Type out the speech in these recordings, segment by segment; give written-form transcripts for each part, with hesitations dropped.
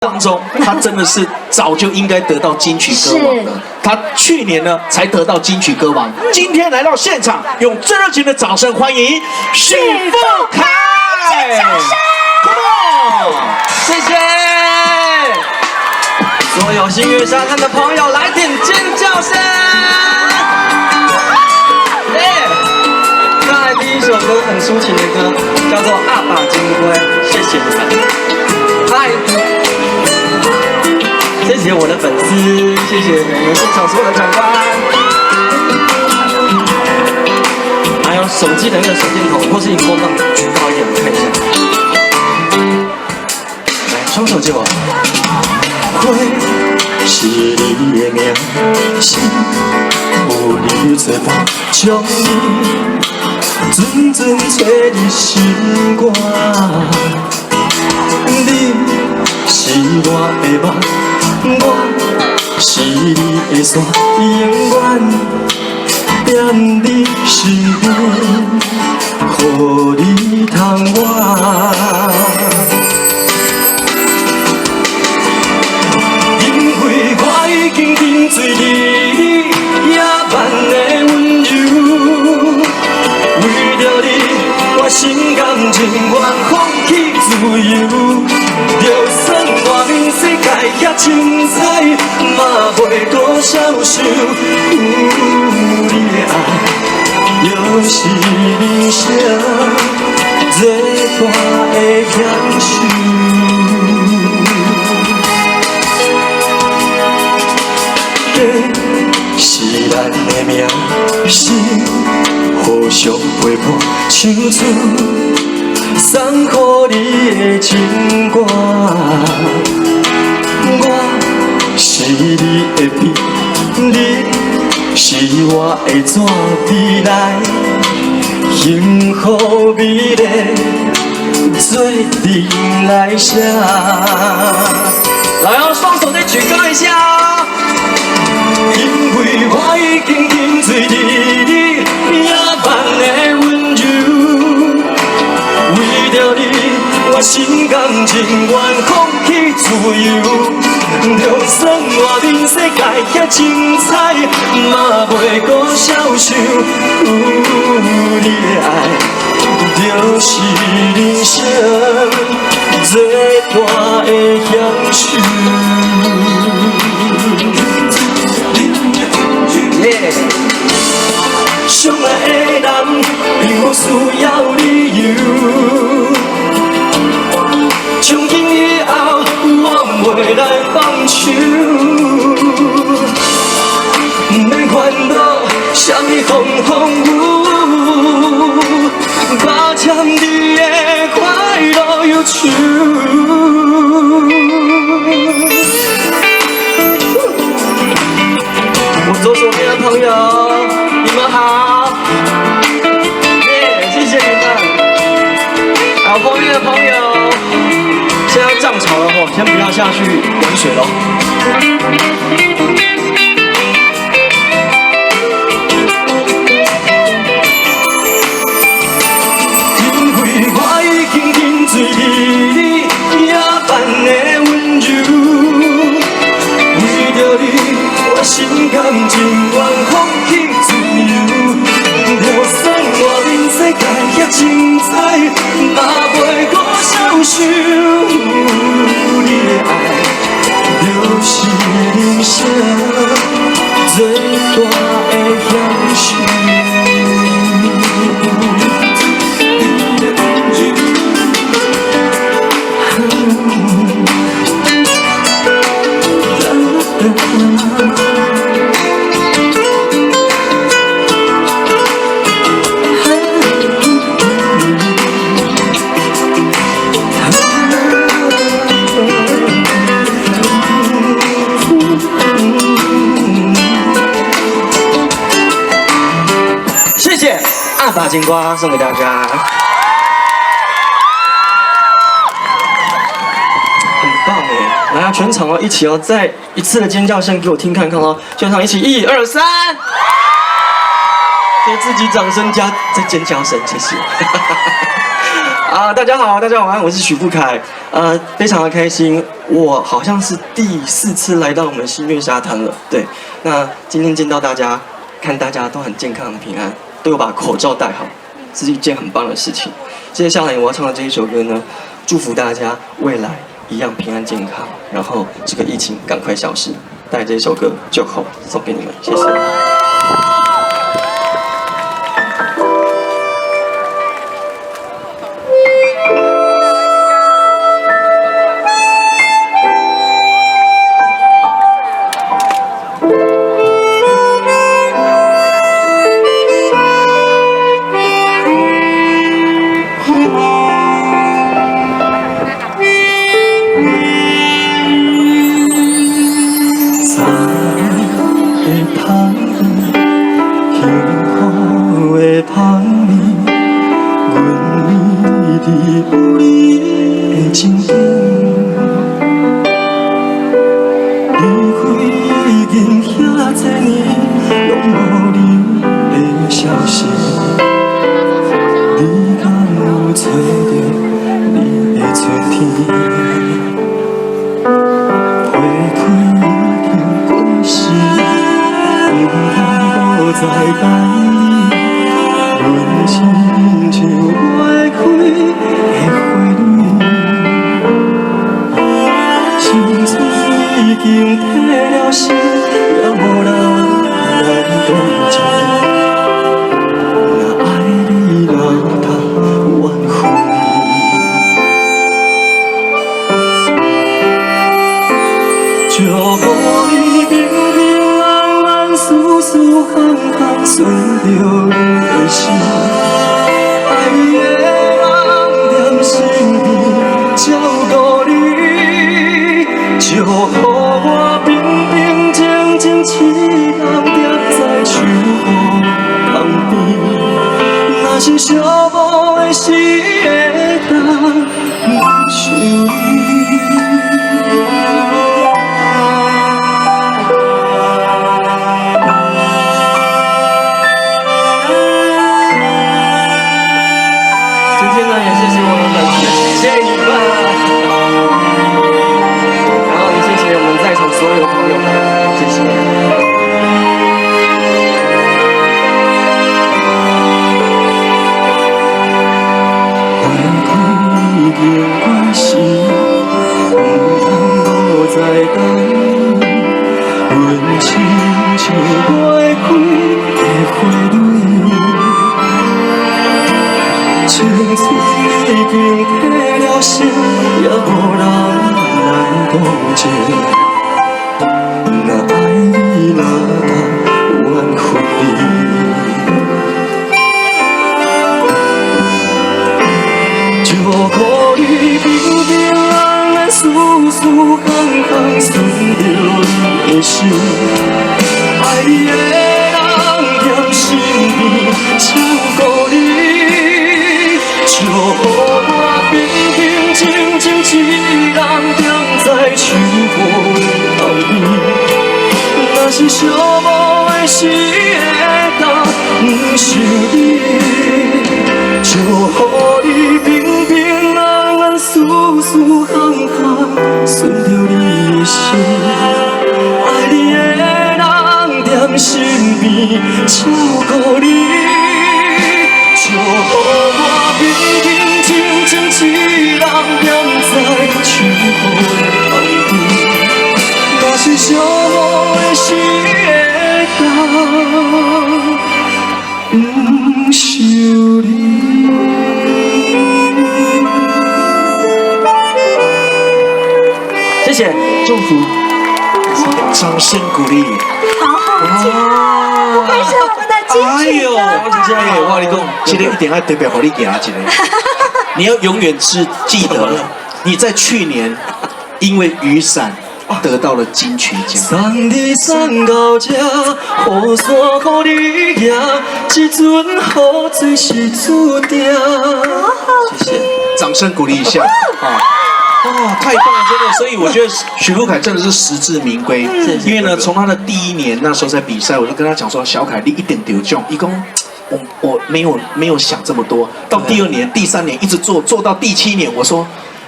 當中，他真的是早就應該得到金曲歌王的。他去年呢才得到金曲歌王，今天來到現場，用最熱情的掌聲歡迎許富凱。Come on！謝謝所有新月沙灘的朋友，來點尖叫聲！耶！剛才第一首歌很抒情的歌，叫做《鴨霸金龜》，謝謝你們。嗨，謝謝我的粉絲，謝謝每個現場所有的長官，還有手機的那個手電筒或是熒光棒舉高一點，我看一下。來，雙手借我。花是你的名，心有你作伴，將你陣陣揣入心肝。你是我的夢，我是你的山，永遠踮你身邊，予你通我。因為我已經沉醉佇你野蠻的溫柔，為著你，我心甘情願放棄自由。就算外面世界遐精彩，嘛袂閣消受。有你的愛，就是人生最大的享受。这是咱的命，心互相陪伴，唱出送予你的情歌。我是你的笔，你是我的紙，未來幸福美麗，做陣來寫。來哦，雙手再舉高一下哦。因為我已經沉醉佇你野蠻的溫柔，為著你，我心甘情願放棄自由。就算外面世界遐精彩，嘛袂閣消受。有你的愛，就是人生最大的享受。耶！相愛的人，並無需要理由。從今以後，我袂來放手。毋免煩惱，啥物風風雨雨，把欠你的快樂憂愁。我左手邊的朋友，你們好，耶，謝謝你們。還有後面的朋友，現在要漲潮了吼，先不要下去玩水嘍。因為我已經沉醉佇你野蠻的溫柔，為著你，我心甘情願放棄自由。就算外面世界遐精彩，嘛袂閣消受。你的愛，就是人生最大的享受。謝謝鴨霸金瓜送給大家，很棒哎！來啊，全場哦，一起哦，再一次的尖叫聲給我聽看看哦，全場一起一二三，給自己掌聲加再尖叫聲，謝謝。啊，大家好，大家晚安，我是許富凱，非常的開心，我好像是第四次來到我們新月沙灘了，對，那今天見到大家，看大家都很健康、很平安，都有把口罩戴好，是一件很棒的事情。接下來我要唱的這一首歌呢，祝福大家未來一樣平安健康，然後這個疫情趕快消失。帶這首歌就好送給你們，謝謝。謝謝，祝福，掌聲鼓勵。好好聽啊！不愧是我們的金曲歌王。哎，我跟你講，這個一定要特別予你行一下。你要永遠是記得，你在去年因為雨傘得到了金曲獎。送你送到這，雨傘予你行，這陣雨水是注定。謝謝，掌聲鼓勵一下啊！哦，太棒了，真的！所以我覺得許富凱真的是實至名歸。因為呢，從他的第一年那時候在比賽，我就跟他講說：小凱，你一定得獎。伊講，我沒有想這麼多。到第二年、第三年一直做，做到第七年，我說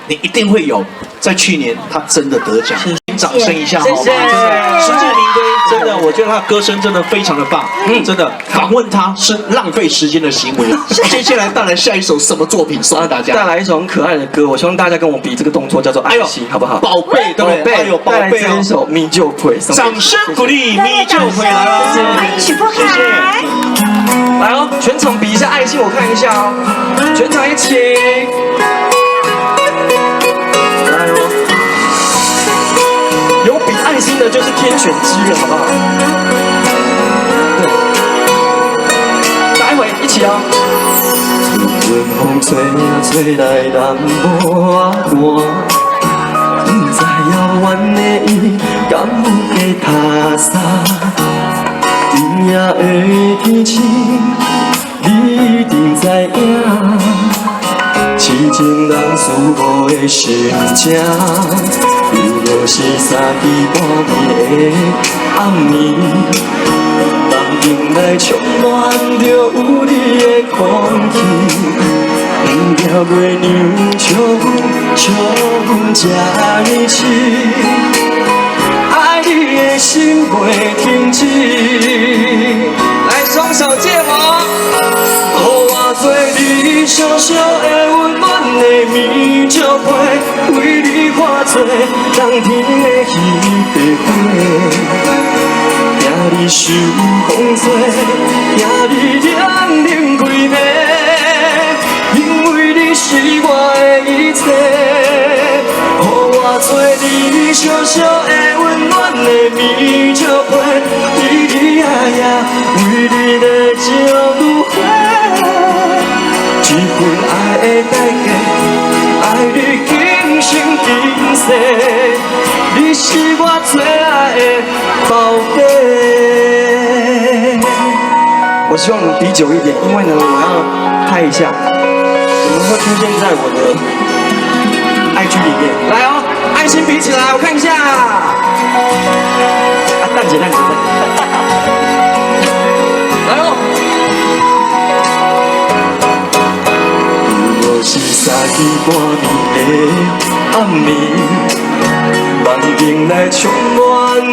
你一定會有。在去年，他真的得獎，掌聲一下好嗎？謝謝。真的實至名歸，真的，我覺得他的歌聲真的非常的棒，真的訪問他是浪費時間的行為。接下來帶來下一首什麼作品送給大家？帶來一首很可愛的歌，我希望大家跟我比這個動作叫做愛心，好不好？寶貝，對不對？哎呦，寶貝，這一首《米酒配》，掌聲鼓勵，米酒配來了，歡迎許富凱，謝謝。來哦，全場比一下愛心，我看一下哦，全場一起。來哦，有比愛心的就是天選之人，好不好？對，待會一起哦。春風吹啊吹來南無寒，不知遙遠的伊敢有加塔沙？今夜的天晴，你一定知影。痴情人思慕的心情，犹若是三更半暝的暗暝，房间內充滿著有你的空氣，不驚月娘笑阮，笑阮這呢痴，愛你的心袂停止。來，雙手借我。予我做你小小的溫暖的棉石被，為你化做冬天的彼塊花，驚你受風吹，驚你冷冷規暝，因為你是我的一切。予我做你小小的溫暖的棉石被，日日夜夜為你的情如火。這份愛的代價，愛你今生今世，你是我最愛的寶貝。我希望你比久一點，因為呢，我要拍一下，你們會出現在我的 IG 裡面。來哦，愛心比起來，我看一下。啊，蛋姐，蛋姐，來哦。若是三更半暝的暗暝，房間內充滿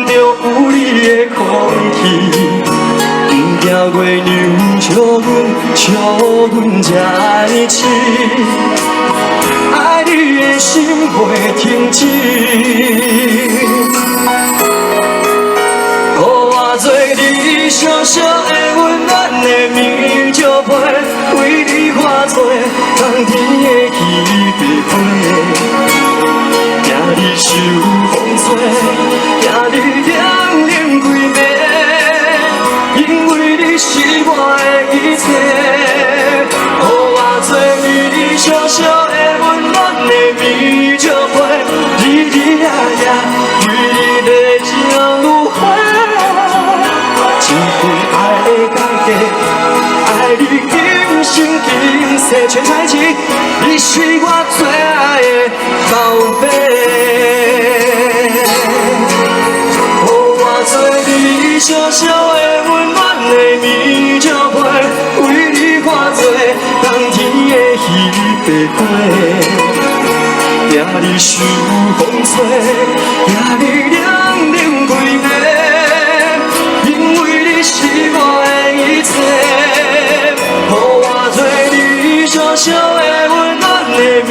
著有你的空氣，不驚月娘笑阮，笑阮這呢痴，愛你的心袂停止。予我做你小小的溫暖的棉石被，為你化做冬天的彼塊花，驚你受風吹，驚你冷冷規暝，因為你是我的一切。予我做你小小的溫暖的棉石被，日日夜夜為你的情如火。這份愛的代價，愛你今生今世，全場一起，你是我最愛的寶貝。予我做你小小的溫暖的棉石被，為你化做冬天的彼塊花，驚你受風吹，驚你冷冷規暝，因為你是我的一切。予我做你小小的溫暖的棉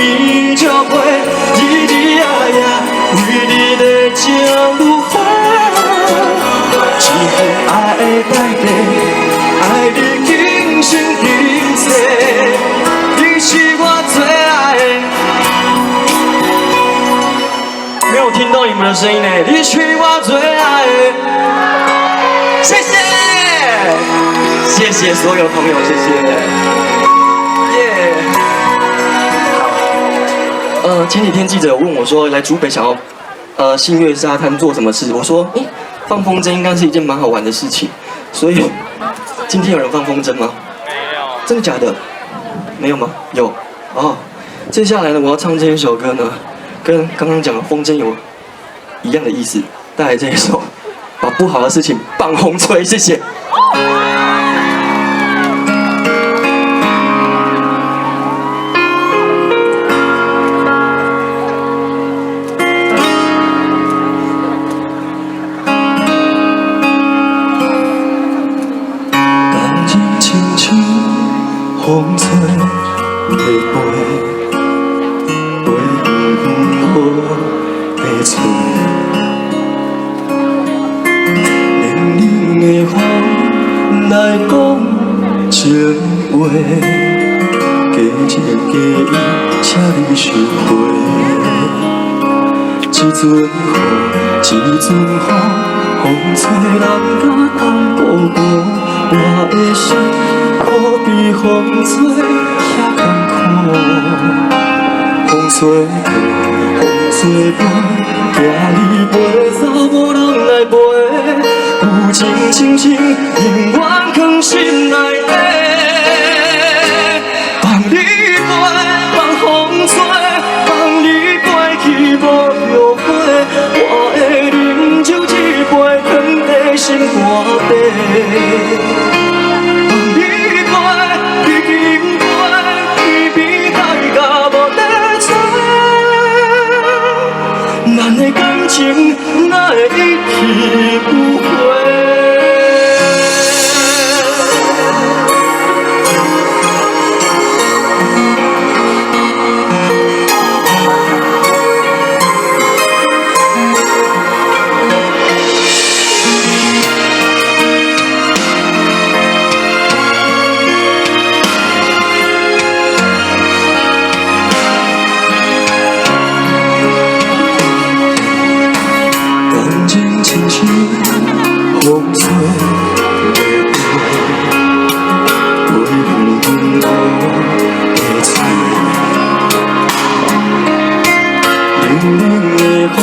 石被，日日夜夜為你的情如火。這份愛的代價，愛你今生今世，你是我最愛的。沒有聽到你們的聲音呢，你是我最愛的。謝謝，謝謝所有朋友，謝謝。耶。好，前幾天記者問我說，來竹北想要，新月沙灘做什麼事？我說，欸，放風箏應該是一件蠻好玩的事情。所以今天有人放風箏嗎？沒有。真的假的？沒有嗎？有。哦，接下來呢，我要唱這一首歌呢，跟剛剛講的風箏有一樣的意思。帶來這一首，把不好的事情放風吹，謝謝。話，假情假意，請你收回。一陣雨，一陣風，風吹人甲东孤孤，我的心可比風吹遐艱苦。風吹飞，風吹飛，驚你飛走無人來陪，舊情深深永遠藏心內底。放你飛，放風吹，放你飛去無後悔，我會啉酒一杯，藏在心肝底。放你飛，已經飛，天邊海角無得找，咱的感情哪會一去不回？感情親像風吹的飛，飛予阮無得找。冷冷的風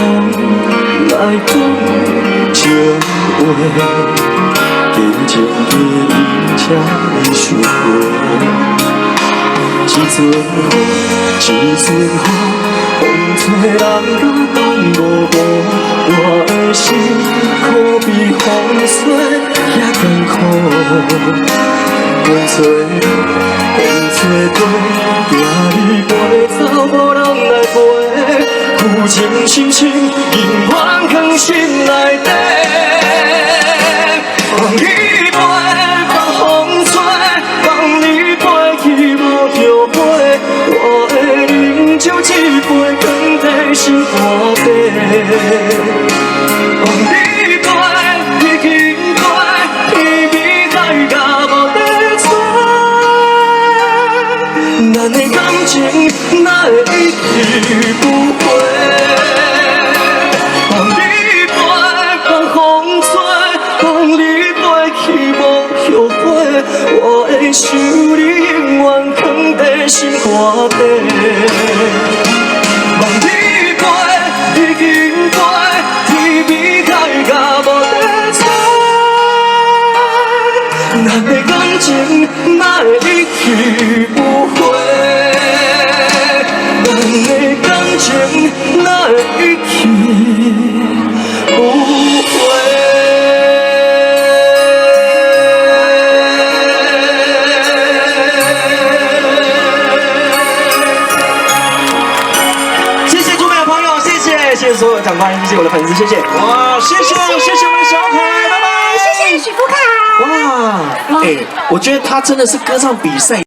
來講情話，假情假意，請你收回。一陣雨，一陣風，風吹人甲東無無，我的心可比風吹遐艱苦。風吹，風吹飛，驚你飛走無人來陪，舊情深深永遠藏心內底。放你飛，放風吹，放你飛去無後悔，我會啉酒一杯，藏在心肝底。放你飛，已經飛，天邊海角無得找，咱的感情哪會一去不回？放你飛，放風吹，放你飛去無後悔，我會想你永遠藏在心肝底。放你飛，已經飛，天邊海角無得找，咱的感情哪會一去不回？咱的感情哪會一去不回？謝謝駐美的朋友，謝謝，謝謝所有長官，謝謝我的粉絲，謝謝。哇，謝謝謝謝我們的小凱，拜拜。謝謝許富凱。哇，哎，我覺得他真的是歌唱比賽。